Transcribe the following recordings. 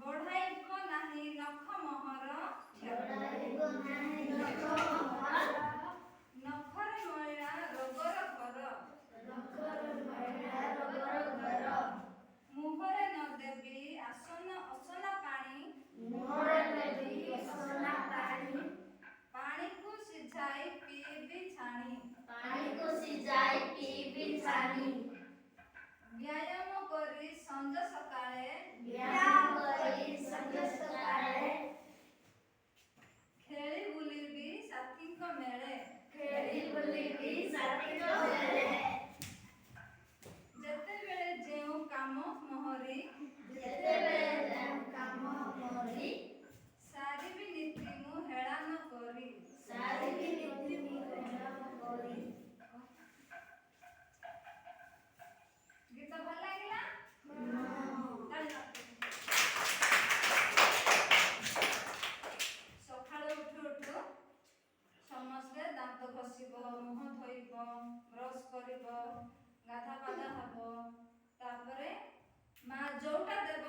ବଢ଼ାଇବ ନାହିଁ ନଖ ମୋହର, ନଖରେ ମଇଳା ରୋଗର ଘର। ମୁହଁରେ ନ ଦେବି ଆସନ ଅସନା ପାଣି, ପାଣିକୁ ସିଝାଇ ପିଇବି ଛାଣି। ପାଣିକୁ ସିଝାଇ ପିଇବି ଛାଣି। ବ୍ୟାୟାମ କରି ସଞ୍ଜ ସକାଳେ, ବ୍ୟାୟାମ କରି ସଞ୍ଜ ସକାଳେ, ଖେଳି ବୁଲିବି ସାଥୀଙ୍କ ମେଳେ। ଖେଳି ବୁଲିବି ସାଥୀଙ୍କ ମେଳେ। ଯେତେବେଳେ ଯେଉଁ କାମ ମୋହରି, ଯେତେବେଳେ ଯେଉଁ କାମ ମୋରି, ସାରିବି ନୀତି ମୁଁ ହେଳା ନ କରି। ସାରିବି ନୀତି ମୁଁ ହେଳା ନ କରି। ଗୀତ ଭଲ ଲାଗିଲା? ତାଳି ମାର। ସକାଳୁ ଉଠୁ ଉଠୁ ସମସ୍ତେ ଦାନ୍ତ ଘଷିବ, ମୁହଁ ଧୋଇବ, ବ୍ରଶ କରିବ, ଗାଧା ପାଧା ହବ। ତାପରେ ମା ଯୋଉଟା ଦେବ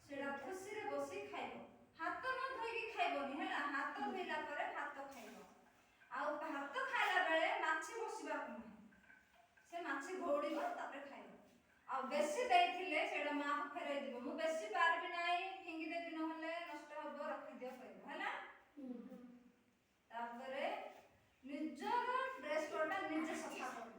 ସେଇଟା ଖୁସିରେ ବସି ଖାଇବ। ହାତ ନ ଧୋଇକି ଖାଇବନି, ହେଲା? ହାତ ଧୋଇଲା ପରେ ଭାତ ଖାଇବ। ଆଉ ଭାତ ଖାଇଲା ବେଳେ ମାଛି ବସିବାକୁ ନାହିଁ, ସେ ମାଛି ଘଉଡ଼ିବ, ତାପରେ ଖାଇବ। ଆଉ ବେଶୀ ଦେଇଥିଲେ ସେଇଟା ମାକୁ ଫେରାଇ ଦିବ। ମୁଁ ବେଶୀ ପାରିବି ନାହିଁ, ଫିଙ୍ଗି ଦେବି, ନହେଲେ ନଷ୍ଟ ହବ, ରଖିଦିଅ କହିବ, ହେଲା? ତାପରେ ନିଜର ଡ୍ରେସ ପଟା ନିଜେ ସଫା କରିବ।